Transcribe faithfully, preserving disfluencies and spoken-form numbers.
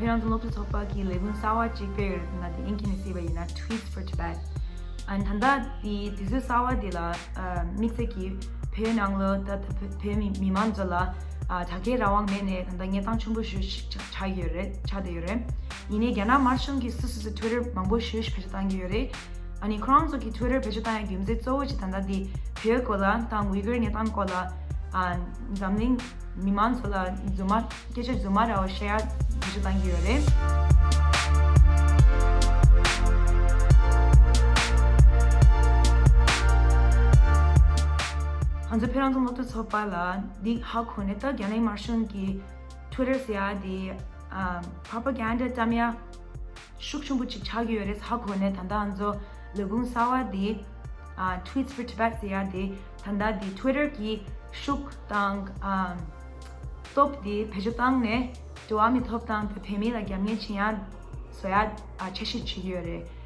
ཁྱེད་རང་ཚོ་སློབ་ཕྲུག་ཚོགས་པ་གི་ལས་འགུལ་གསར་བ་གཅིག་སྤེལ་ཡོད་རེད། ད་ལྟ་དེ་དབྱིན་སྐད་ནས་གཟིགས་པ་ཡིན་ན། Tweets for Tibet། ཨ་ནི་ད་ལྟ་དེ་དུས་ཚོད་གསར་བ་དེ་ལ་ཨ་དམིགས་བསལ་གྱིས་བོད་ནང་ལ་ད་ད་བོད་བོད་མི་མི་མང་ཚོ་ལ་ཨ་དྲ་རྒྱའི་རང་དབང་མེད་ནས་ད་ལྟ་གནས་སྟངས་ཆེན་པོ་ཞིག་ཆགས་ཆགས་ཀྱི་ཡོད་རེད། ཆགས་བསྡད་ཡོད་རེད། ཡིན་ནའི་རྒྱ་ནག་དམར་གཞུང་གིས་སོ་སོ་སོའི་Twitter མང་པོ་ཞེ་པོ་ཞིག་བེད་སྤྱོད་བཏང་གི་ཡོད་རེད། ཨ་ནི་ཁོ་རང་ཚོ་གི་Twitter བེད་སྤྱོད་བཏང་ཡ་རྒྱུ་མཚན་གཙོ་བོ་ཅིག་ད་ལྟ་འདི་བོད་སྐོར་ལ་དང་ཝི་གུར་གནས་སྟངས་སྐོར་ལ་ཨ་འཛམ་གླིང་མི་མང་ཚོ་ལ་རྫུན་མ་སྐད་ཆ་རྫུན་མ་འདྲ་བོ་བཤད་ཡ་བེད་སྤྱོད་བཏང་གི་ཡོད་རེད། ང་ཚོ་བོད་རང་བཙན་སློབ་ཕྲུག་ཚོགས་པ་ལ་འདི་ཧ་གོ་ནས། ད་རྒྱ་ནག་དམར་གཞུང་གི་Twitter ཟེར་ཡ་དེ་ཨ་propaganda བཀྲམ་ཡ་ཤུགས་ཆེན་པོ་ཅིག་ཆགས་ཀྱི་ཡོད་རེད་ཧ་གོ་ནས། ད་ལྟ་ང་ཚོ་ལས་འགུལ་གསར་བ་འདི་ཨ་Tweets for Tibet ཟེར་ཡ་དེ་ད་ལྟ་འདི་Twitter གི་ཤུགས་དང་ཨ་སྟོབས་དེ་བེད་སྤྱོད་བཏང་ནས་འགྲོ་བ་མིའི་ཐོབ་ཐང་དང་བོད་མི་ལ་རྒྱབ་གཉེར་བྱེད་ཡ་བཟོ་ཡ་ཨ་འཆར་གཞི་བྱེད་ཀྱི་ཡོད་རེད།